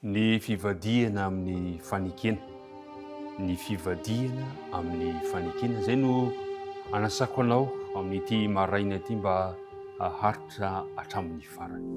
Ny fivadihana amin'ny fanekena. Ny fivadihana amin'ny fanekena. Izay no anasako anao amin'ity maraina ity mba haharitra hatramin'ny farany.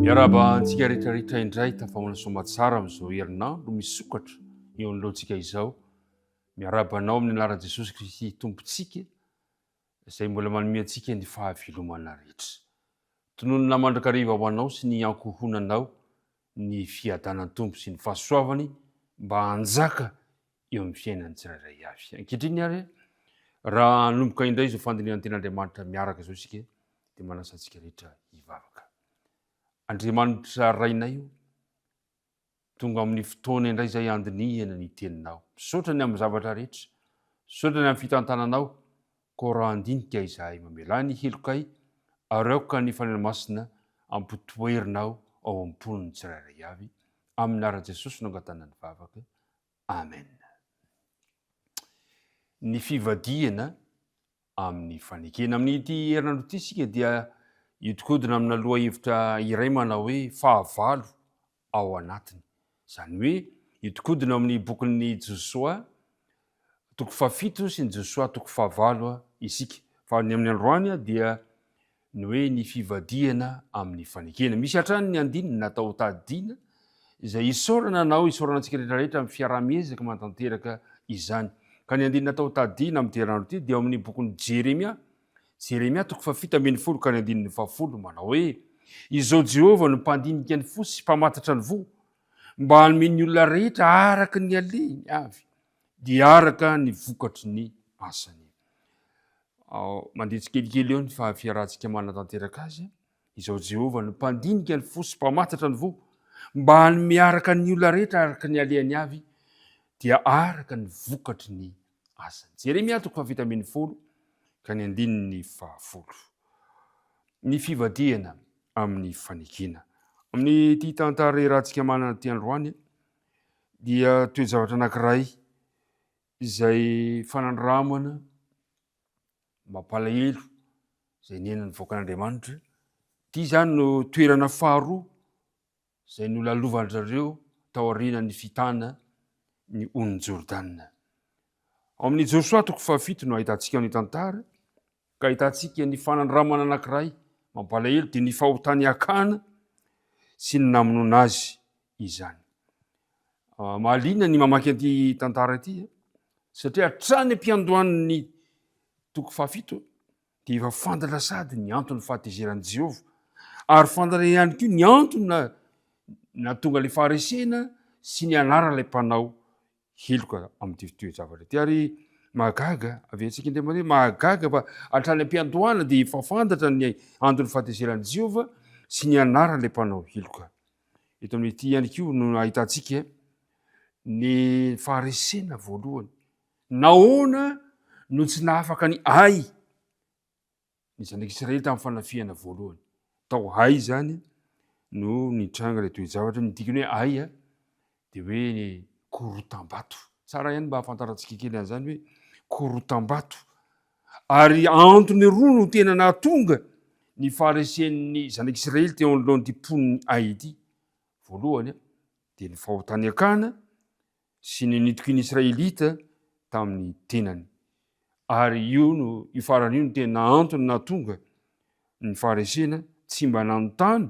Miarahaba antsika rehetra rehetra indray tafahoana soamatsara amin'izao herinandro misokatra eo anoloantsika izao. Miarahaba anao amin'ny anaran'i Jesosy Kristy Tompontsika izay mbola manome antsika ny fahavelomana rehetra. Tononina mandrakariva ho anao sy ny ankohonanao ny fiadanan'ny Tompo sy ny fahasoavany mba hanjaka eo amin'ny fiainan'ny tsirairay avy. Ankehitriny ary, raha hanomboka indray izao fandinihana ny Tenin'Andriamanitra miaraka izao isika, dia manasa antsika rehetra hivavaka. Andriamanitra Rainay o, Tonga amin'ny fotoana indray izay handinihana ny Teninao. Misaotra ny amin'ny zavatra rehetra. Misaotra ny amin'ny fitantananao. Koa raha handinika izahay, mamelà ny helokay, ary aoka ny Fanahy Masina ampitoerinao ao am-pon'ny tsirairay avy. Amin'ny anaran'i Jesosy no angatahana ny vavaka. Amen. Ny fivadihana amin'ny fanekena. Amin'ity herinandro ity isika dia hiodikodina amina lohahevitra iray manao hoe fahavalo ao anatiny. Izany hoe hiodikodina ao amin'ny bokin'ny Josoa toko fahafito sy ny Josoa toko fahavalo isika. Fa ny amin'ny androany dia ny hoe ny fivadihana amin'ny fanekena. Misy hatrany ny andininy natao ho tadidiana izay isaorana anao, isaorana antsika rehetra rehetra amin'ny fiaraha-miezaka manatanteraka izany. Ka ny andininy natao ho tadidiana amin'ity herinandro ity dia ao amin'ny bokin'i Jeremia, Jeremia toko fahafito ambin'ny folo ka ny andininy fahafolo manao hoe, Izao Jehovah no mpandinika ny fo sy mpamantatra ny voa, mba hanome ny olona rehetra araka ny alehiny avy, dia araka ny vokatry ny asany. Mandeha tsikelikely eo ny fiarahantsika manatanteraka azy. Izao Jehovah no mpandinika ny fo sy mpamantatra ny voa, mba hanome araka ny olona rehetra araka ny alehany avy, dia araka ny vokatry ny asany. Jeremia toko fahafito ambin'ny folo ka ny andininy fahafolo. Ny fivadihana amin'ny fanekena. Amin'ity tantara iarahantsika manana ity androany dia toe-javatra anankiray izay fanandramana mampalahelo izay niainan'ny vahoakan'Andriamanitra. Ity izany no toerana faharoa izay nolalovan-dry zareo taorian'ny fitana ny onin'i Jordana. Ao amin'ny Josoa toko fahafito no ahitantsika ny tantara ka ahitantsika ny fanandramana anankiray mampalahelo dia ny fahotan'i Akana sy ny namonoana azy izany. Ah, mahaliana ny mamaky an'ity tantara ity eh, satria hatrany am-piandohan'ny toko fahafito dia efa fantatra sady ny anton'ny fahatezeran'i Jehovah ary fantatra ihany koa ny antony na nahatonga ilay faharesena sy ny anaran'ilay mpanao heloka amin'ity toe-javatra ity. Ary mahagaga, avy antsika indray mandeha, mahagaga fa hatrany am-piandohana dia efa fantatra ny anton'ny fahatezeran'i Jehovah sy ny anaran'ilay mpanao heloka. Eto amin'ity ihany koa no ahitantsika ny faharesena voalohany. Nahoana no tsy nahafaka ny Ay ny zanak'Israely tamin'ny fanafihana voalohany? Tao Ay izany no nitranga ilay toe-javatra. Ny dikany hoe Ay dia hoe korotam-bato. Tsara ihany mba hahafantarantsika kely an'izany hoe korotam-bato. Ary antony roa no tena nahatonga ny faharesen'ny zanak'Israely teo anoloan'ity mponin'i Ay ity. Voalohany dia ny fahotan'i Akana sy ny nitokian'ny Israelita tamin'ny tenany. Ary io no io farany io no tena antony nahatonga ny faharesena, tsy mba nanontany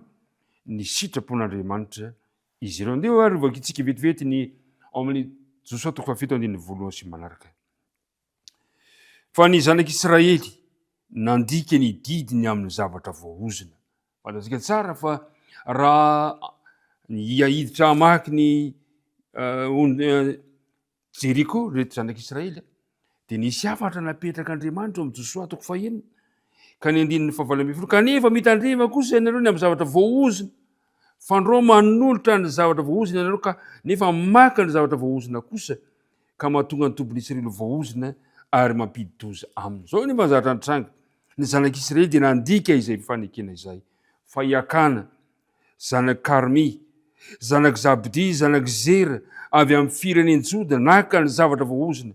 ny sitrapon'Andriamanitra izy ireo. Andeha ary hovakintsika vetivety ny ao amin'ny Josoa toko fahafito andininy voalohany sy manaraka. Fa ny zanak'Israely nandika ny didiny amin'ny zavatra voaozona. Fantatsika tsara fa raha hiditra hamaky ny Jeriko ireto zanak'Israely dia nisy hafatra napetrak'Andriamanitra ao amin'ny Josoa toko fahenina ka ny andininy fahavalo ambin'ny folo kanefa mitandrema kosa ianareo ny amin'ny zavatra voaozona fandrao manolotra ny zavatra voaozona ianareo ka nefa maka ny zavatra voaozona kosa ka mahatonga ny tompon'Israely ho voaozona ary mampidi-doza aminy. Izao anefa ny zavatra nitranga, ny zanak'Israely dia nandika izay fifanekena izay, fa i Akana, zanak'i Karmy, Zanak'i Zabdia, zanak'i Zera, avy amin'ny firenen'i Joda, naka ny zavatra voaozona,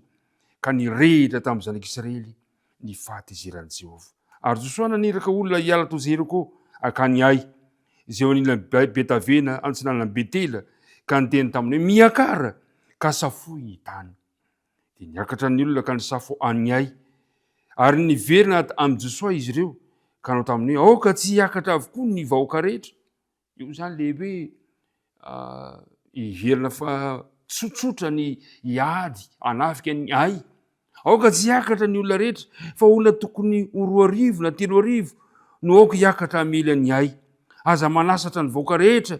ka nirehitra tamin'ny zanak'Israely ny fahatezeran'i Jehovah. Ary Josoa naniraka olona hiala tao Jeriko hankany Ay, izay eo anilan'i Betavena, antsinanan'i Betela, ka niteny taminy hoe, Miakara, ka safoy ny tany. Dia niakatra ny olona ka nisafo an'i Ay. Ary niverina amin'i Josoa izy ireo, ka nanao taminy hoe, Aoka tsy hiakatra avokoa ny vahoaka rehetra. Io izany le hoe heverina fa tsotsotra ny hiady hanafika ny Ay. Aoka tsy hiakatra ny olona rehetra, fa olona tokony ho 2000 na 3000 no aoka hiakatra hamely an'i Ay. Aza manasatra ny vahoaka rehetra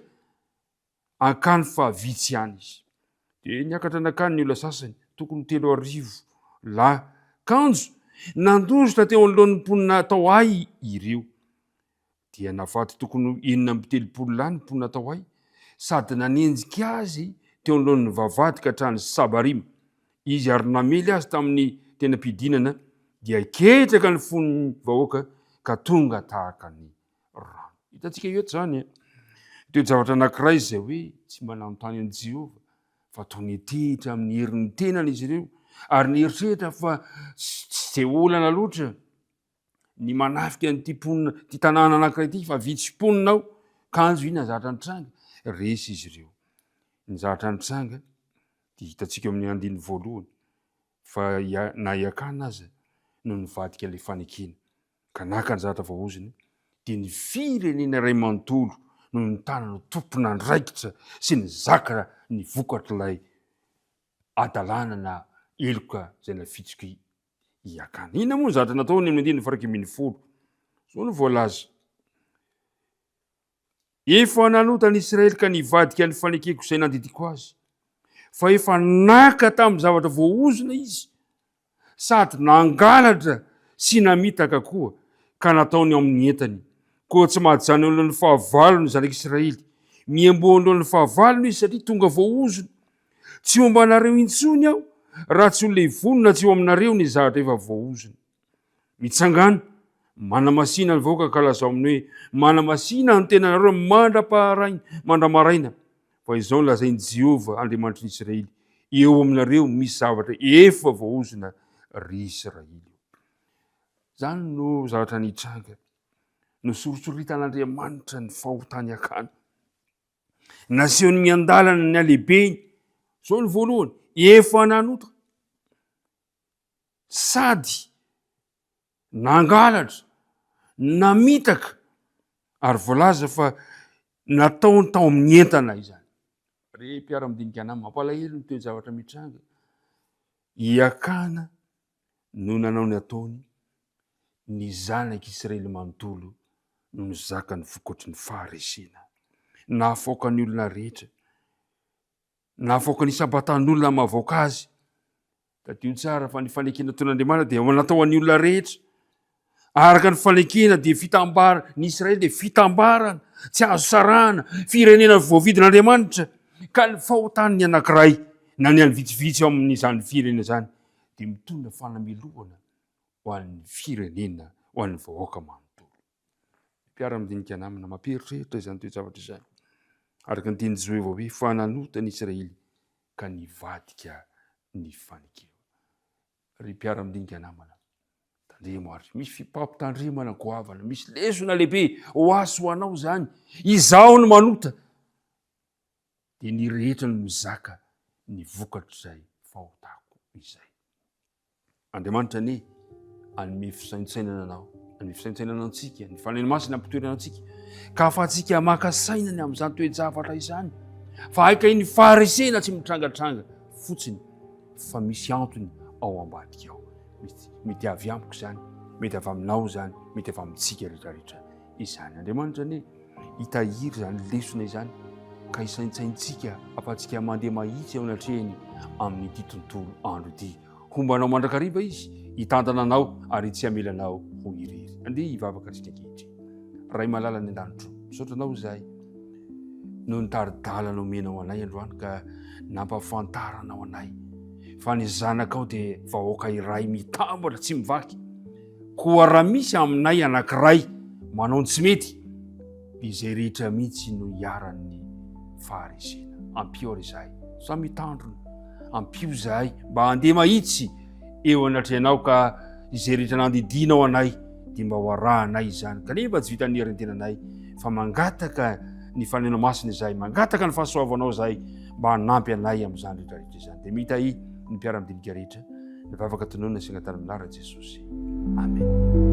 hankany fa vitsy ihany izy. Dia niakatra nankany ny olona sasany, tokony ho 3000 lahy. Kanjo nandositra teo anoloan'ny mponina tao Ay ireo. Dia nafaty tokony ho 36 lahy ny mponina tao Ay, sady nanenjika azy teo anoloan'ny vavahady ka hatrany Sabarima izy, ary namely azy tamin'ny tenam-pidinana, dia ketraka ny fon'ny vahoaka ka tonga tahaka ny rano. Hitantsika eto izany toe-javatra anankiray izay hoe tsy mba nanontany an'i Jehovah fa toa nitehitra amin'ny herin'ny tenany izy ireo, ary nieritreritra fa tsy dia olana loatra ny manafika an'ity mponina, ity tanàna anankiray ity fa vitsy mponina ao, kanjo inona ny zavatra nitranga? Resy izy ireo. Ny zavatra nitranga dia hitantsika eo amin'ny andininy voalohany fa na i Akana aza no nivadika ilay fanekena ka naka ny zavatra voaozona dia ny firenena iray manontolo no nitana ho tompon'andraikitra sy nizaka ny vokatr'ilay hadalana na heloka izay nafitsok'i i Akana. Inona moa ny zavatra nataony amin'ny andininy faha 11? Izao no voalaza, Efa nanota ny Israely ka nivadika ny fanekeko izay nandidiako azy, fa efa naka tamin'ny zavatra voaozona izy, sady nangalatra sy namitaka koa, ka nataony ao amin'ny entany. Koa tsy mahajanona eo anoloan'ny fahavalony ny zanak'Israely. Miamboho anoloan'ny fahavalony izy satria tonga voaozona. Tsy homba anareo intsony aho raha tsy ho levonina tsy eo aminareo ny zavatra efa voaozona. Mitsangàna, manamasina ny vahoaka ka lazao aminy hoe, Manamasina ny tenanareo mandra-paharaina, mandra-maraina, fa izao no lazain'i Jehovah Andriamanitry ny Israely, Eo aminareo misy zavatra efa voaozona, ry Israely ô. Izany no zavatra nitranga. Nosoritsoritan'Andriamanitra ny fahotan'i Akana. Nasehony miandalana ny halehibeny. Izao no voalohany, efa nanota sady nangalatra, namitaka ary voalaza fa nataony tao amin'ny entana izany. Ry mpiara-midinika anah, mampalahelo ny toe-javatra mitranga. I Akana no nanao ny ataony, ny zanak'Israely manontolo no nizaka ny vokatry ny faharesena. Nahafaoka ny olona rehetra, nahafaoka ny isam-batan'olona mahavaoka azy. Tadidio tsara fa ny fanekena ataon'Andriamanitra dia natao ho an'ny olona rehetra. Araka ny fanekena dia fitambara, ny Israely dia fitambarana, tsy azo sarahana, firenena voavidin'Andriamanitra. Ka ny fahotan'ny anankiray na ny an'ny vitsivitsy ao amin'izany firenena izany dia mitondra fanamelohana ho an'ny firenena, ho an'ny vahoaka manontolo. Mpiara-midinika namana, mampieritreritra izany toe-javatra izany. Araka ny tenin'i Jehovah hoe fa nanota ny Israely ka nivadika ny fanekena. Ry mpiara-midinika namana, tandremo ary. Misy fifampitandremana goavana, misy lesona lehibe ho ahy sy ho anao izany. Izaho no manota. Dia ny rehetra no mizaka ny vokatr'izay fahotako izay. Andriamanitra anie hanome fisaintsainana anao, hanome fisaintsainana antsika, ny Fanahy Masina hampitoerana antsika, ka ahafahantsika maka saina ny amin'izany toe-javatra izany. Fa haika iny faharesena tsy mitrangatranga fotsiny, fa misy antony ao ambadika ao. Mety, mety avy amiko izany, mety avy aminao izany, mety avy amintsika rehetrarehetra izany. Andriamanitra anie hitahiry izany lesona izany ka hisaintsaintsika afatsika mandeha mahitsy eo anatrehiny amin'ity tontolo andro ity. Homba anao mandrakariva izy, hitantana anao ary tsy hamela anao ho irery. Andeha hivavaka antsika ankehitriny. Ray malala any an-danitro, misaotra anao izahay noho ny tari-dalana omenao anay androany ka nampahafantaranao anay fa ny zanakao dia vahoaka iray mitambatra tsy mivaky. Koa raha misy aminay anankiray manao ny tsy mety, dia izay rehetra mihitsy no iharan'ny. Faharesena. Ampio ary izahay. Samy mitandrina. Ampio izahay mba handeha mahitsy eo anatrehanao ka izay rehetra nandidianao anay dia mba ho arahanay izany. Kanefa tsy vitan'ny herin'ny tenanay fa mangataka ny faneno masina izahay, mangataka ny fahasoavanao izahay mba hanampy anay amin'izany rehetra rehetra izany. Dia mitahy ny mpiara-midinika rehetra. Ny vavaka tononina sy angatahana amin'ny anaran'i Jesosy. Amen.